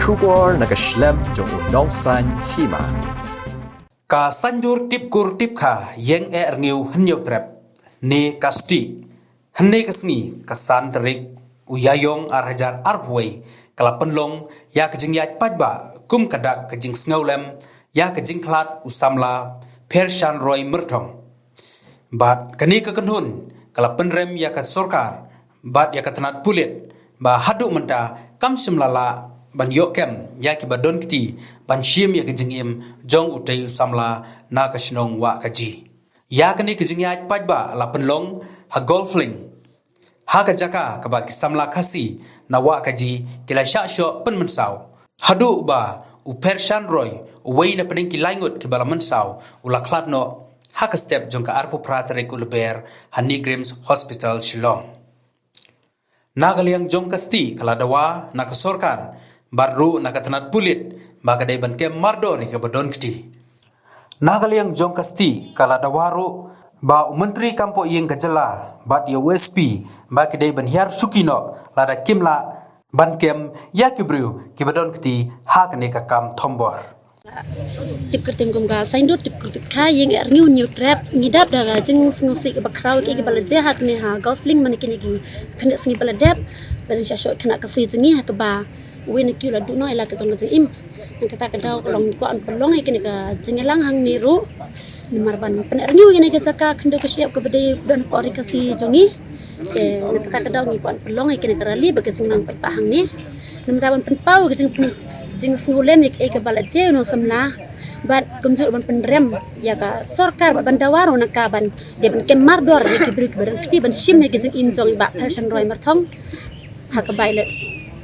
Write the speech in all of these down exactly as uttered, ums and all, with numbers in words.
Khubor na ka shlem jong u nongsan hima. Ka Saindur Tipkur Tipkha Ïeng Eh Rngiew Hynñiewtrep ne ka STIEH. Hynne ka sngi ka san tarik u Ïaïong ar hajar arphew wei ka la pynlong ïa ka jingïaid paidbah kum ka dak ka jingsngewlem ïa ka jingkhlad u samla Phershan Roy Myrthong. Bad kane ka kynhun ka la pynrem ïa ka sorkar bad ïa ka tnat pulit ba haduh mynta kam shym la lah ban ïoh kem ïa kiba don kti ban shim ïa ka jingim jong utei u samla na ka shnong Wahkaji. Ïa kane ka jingïaid paidbah la pynlong ha Golf Link, ha ka jaka kaba ki samla Khasi na Wahkaji ki la shah shoh pynmynsaw. Haduh ba u Phershan Roy, uwei na pdeng ki lai ngut kiba la mynsaw, u la khlad noh ha ka step jong ka arphew phra tarik u Lber ha NEIGRIHMS Hospital Shillong. Na ka liang jong ka STIEH ka la dawa na ka sorkar bad ruh na ka tnat pulit ba ka dei ban kem mardor ïa kaba don kti. Na ka liang jong ka STIEH ka la dawa ruh ba u Myntri Kam Pohïing ka jylla bad ïa u SP ba ki dei ban hiar shuki noh lada kim lah ban kem ïa ki briew kiba don kti ha kane ka kam thombor. Tip kyrteng kum ka Saindur Tipkur Tipkha Ïeng Eh Rngiew Hynñiewtrep, ngi dap da ka jingsngewsih kaba khraw ïa kiba la jia ha kane ha Golf Link man kine ki khyndiat sngi ba la dep. Ka jingshah shoh khynnah Khasi jong ngi ha kaba uwei na ki u la duh noh ïa la ka jong ka jingim. Nangta ka daw ka long ngi kwah ban pynlong ïa kane ka jingïalang hangne ruh namar ban pynrngiew ïa kane ka jaka khyndew ka shyiap kaba dei don hapoh ri Khasi jong ngi. Te nangta ka daw ngi kwah ban pynlong ïa kane ka rally bad ka jingïalang paidbah hangne. Namar ban pynpaw ka jing, jingsngewlem ïa kaei kaba la jia u nongsamla bad kumjuh ban pynrem ïa ka sorkar bad ban dawa ruh na ka ban dei ban kem mardor ïa ki briew kiba don kti ban shim ïa ka jingim jong i Bah Phershan Roy Myrthong. Ha kaba i la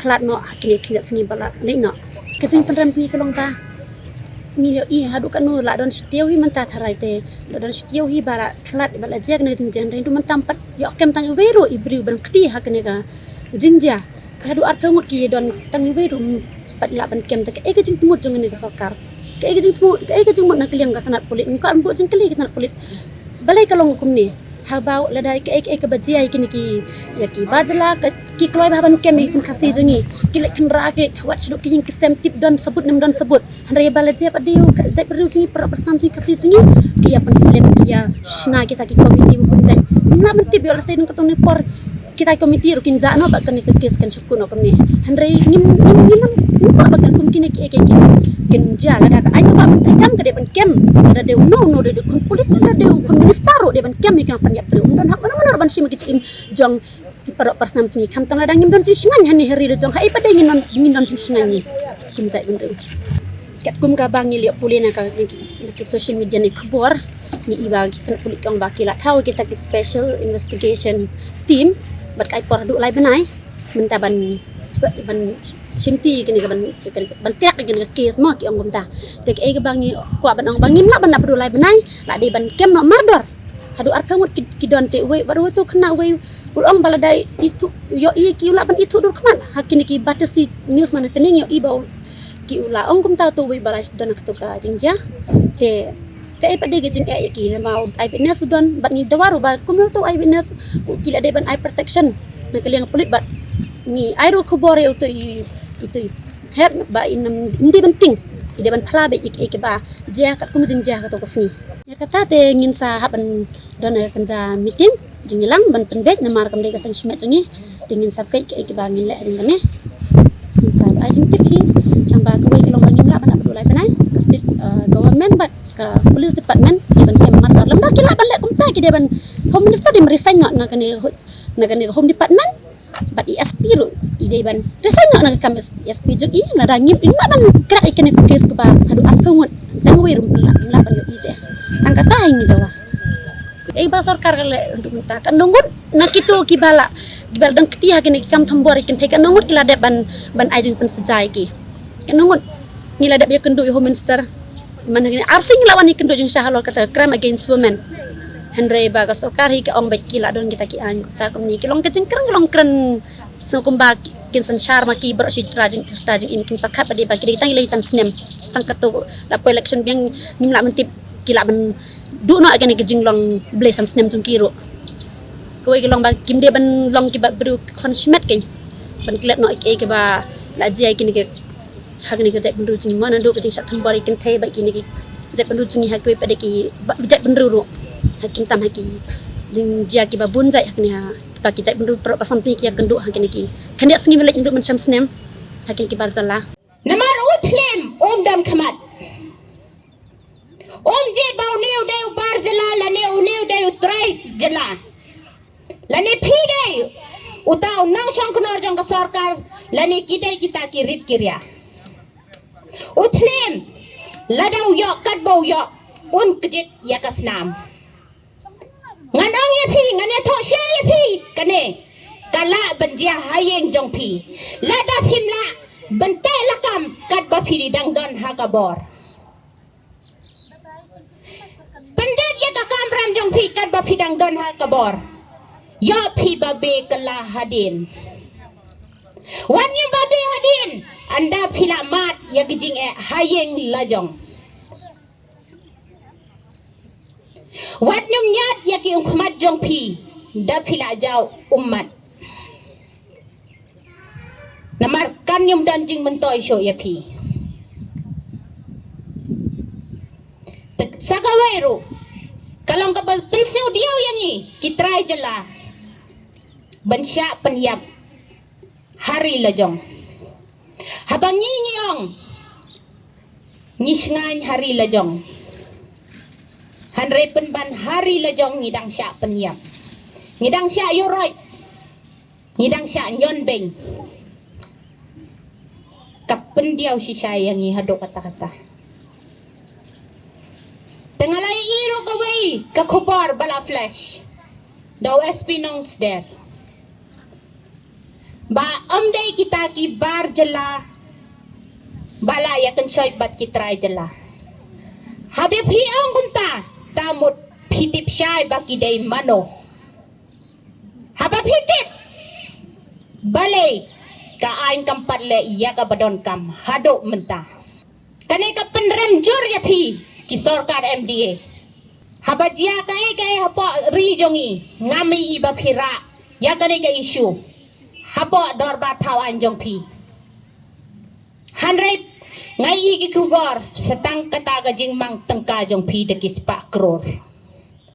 khlad noh ha kine khyndiat sngi ba la leit noh. Ka jingpynrem jong ngi ka long ba ngi ïohi haduh katno la don shi taïew hi mynta tharai te la don shi taïew hi ba la khlad ba la jia kane ka jingjia, hynrei haduh mynta ym pat ïoh kem tang iwei ruh i briew ba don kti ha kane ka jingjia. Haduh arphew ngut ki don tang iwei ruh ym pat lah ban kem, te kaei ka jingtmut jong kane ka sorkar? Kaei ka jingtmut, kaei ka jingmut na ka liang ka tnat pulit? Ngi kwah ban buh jingkylli ka tnat pulit. Balei ka long kumne? Haba lada kaei kaei kaba jia ïa kine ki, ïa ki bar jylla ki kloi bha ban kem ïa ki khun Khasi jong ngi. Ki leit khynra, ki leit khawat shaduh ki ïing ki sem, tip don sabut ne ym don sabut. Hynrei ba la jia pat de u ka jaitbynriew jong ngi, para parsnam jong ngi, Khasi jong ngi, ki ïa pynslem, ki ïa shna kita ki komiti ba pynjait. Ngim lah ban tip ïoh lehse don katno ne por kita ki komiti ruh kin jah noh bad kane ka kes kan shu kut noh kumne. Hynrei ngim, ngim, ngim, ngim kwah ba kan kum kine kiei kiei kin, kin jia. Lada ka aiñ ka bah ban treikam ka dei ban kem. Lada dei uno uno, dei khun pulit, lada dei u khun minister ruh dei ban kem ïa ki nongpynïap briew. Ym don hok mano mano ruh ban shim ïa ki jingim jong ki para parsnam jong ngi, khamtam lada ngim don jingshngaiñ hangne ha ri la jong, haei pat de ngin don, ngin don jingshngaiñ ngi, kim jaitbynriew. Katkum kaba ngi la ïoh pule na ka, na ki, na ki social media ne khubor, ngi i ba ki tnat pulit ki ong ba ki la thaw kita ki special investigation team bad ka ai por haduh lai bnai mynta ban, ban shimti kane ka, ban, ban crack kane ka case mo, ki ong kumta. Te kaei kaba ngi kwah ban ong ba ngim lah ban lap haduh lai bnai, la dei ban kem noh mardor. Haduh arphew ngut ki, ki don te uwei, bad uwei tu khynnah uwei u la ong ba lada ithuh, ïohi ki u lah ban ithuh dur khmat. Ha kine ki Batesi News man kane ngi ïohi ba u, ki u la ong kumta tu uwei ba la don ha katu ka jingjia. Te kaei pat de ka jingeh ïa ki, namar u eyewitness u don, bad ngi dawa ruh ba kumno tu eyewitness, u, ki la dei ban ai protection na ka liang pulit bad ngi ai ruh khubor ïa utu i, utu i head ba in ym dei ban tieng, i dei ban phla beit ïa kiei kiba jia katkum jingjia ha katu ka sngi. Ïa kata te ngin sa hap ban don ïa ka kynja meeting jingïalang ban pynbeit namar kam dei ka seng shimet jong ngi. Te ngin sa peit kiei kiba ngin leh ha kane. Ngin sa ai jingtip hi tang ba kawei ka long ba ngim lah ban ap haduh lai bnai, ka state, uh, government bad ka police department ki dei ban kem mardor. Lymda ki lah ban leh kumta, ki dei ban, Home Minister dei ban resign noh na kane, na kane ka Home Department. Bad i SP ruh i dei ban resign noh na ka kam SP jong i. Lada ngim, ngim lah ban crack ïa kane ka case kaba haduh arphew ngut, tang wei ruh ngim lah, ngim lah ban ïohi te. Tang kata hi ngi dawa. Ei ba sorkar ka leh ruh mynta, katno ngut na kito kiba la, kiba la dang kti ha kine ki kam thombor, ki kynthei, katno ngut ki la dep ban, ban ai jingpynsaja ïa ki? Katno ngut? Ngi la dep ïakynduh ïa Home Minister. Man kine arsien ngi la wan ïakynduh jingshah halor kata crime against women. Hynrei ba ka sorkar hi ka ong beit ki la don kita ki aiñ, kata kumne ki long ka jingkren, ki long kren sngewbha kumba ki, kin synshar ma ki baroh shi trai jing, trai jingim, kin pyrkhat ba dei ba ki dei tang ïaleh san snem. Tang katto la poi election biang, ngim lah ban tip ki lah ban duh noh ïa kane ka jinglong blei san snem jong ki ruh. Kawei ka long ba kim dei ban long kiba briew khon shimet kein ban klet noh ïa kiei kiba la jia ïa kine ki Ha kane ka jaitbynriew jong ngi mo, naduh ka jingshah thombor ïa ki kynthei bad kine ki jaitbynriew jong ngi ha kiwei pat de ki ba-, jaitbynriew ruh. Ha ki tam ha ki jingjia kiba bun jait ha kane ha, ba ki jaitbynriew paralok ba sam jong ngi ki ïakynduh ha kine ki khyndiat sngi ba leit naduh mynshem snem ha kine ki bar jylla. Namar u Thliem um don khmat. Um jied ba une u dei u bar jylla lane une u dei u trai jylla. Lane phi dei uta u nongshong kynor jong ka sorkar, lane ki dei kita ki rit ki ria. U Thliem, lada u ïoh katba u ïoh, un kjit ïa ka snam. Ngan ong ïa phi, ngan ïathuh sha ïa phi, kane ka lah ban jia ha ïing jong phi. Lada phim lah ban teh lakam katba phi dang don ha ka bor. Pyndep ïa ka kamram jong phi katba phi dang don ha ka bor. Ïoh phi babe kylla hadien. Wat nym babe hadien, ynda phi la mad ïa ka jingeh ha ïing la jong. Wat nym ñiad ïa ki ummat jong phi, da phi la jaw ummat. Namar kan nym don jingmyntoi shuh ïa phi. Te sa kawei ruh, ka long kaba pynsngewdiaw ïa ngi ki trai jylla ban shah pynïap ha ri la jong. Haba ngi ngi ong ngi shngaiñ ha ri la jong, hynrei pynban ha ri la jong ngi dang shah pynïap, ngi dang shah ïuhroit, ngi dang shah ñion beiñ. Ka pyndiaw shisha ïa ngi haduh katta katta. Te nga la ïohi ruh kawei ka khubor ba la flash da u S P Nongsder, ba ym dei kita ki bar jylla ba la ïakynshoi bad ki trai jylla. Haba phi ong kumta, ta mut phi tip shai ba ki dei mano. Haba phi tip, balei ka aiñ kam pat leh ïa kaba donkam haduh mynta. Kane ka pynrem jur ïa phi ki sorkar M D A. Haba jia kaei kaei hapoh ri jong ngi, ngam ïohi ba phi rah ïa kane ka issue hapoh dorbar thaw aiñ jong phi. Hynrei nga ïohi ki khubor sa tang kata ka jingmang tyngka jong phi da ki spah klur.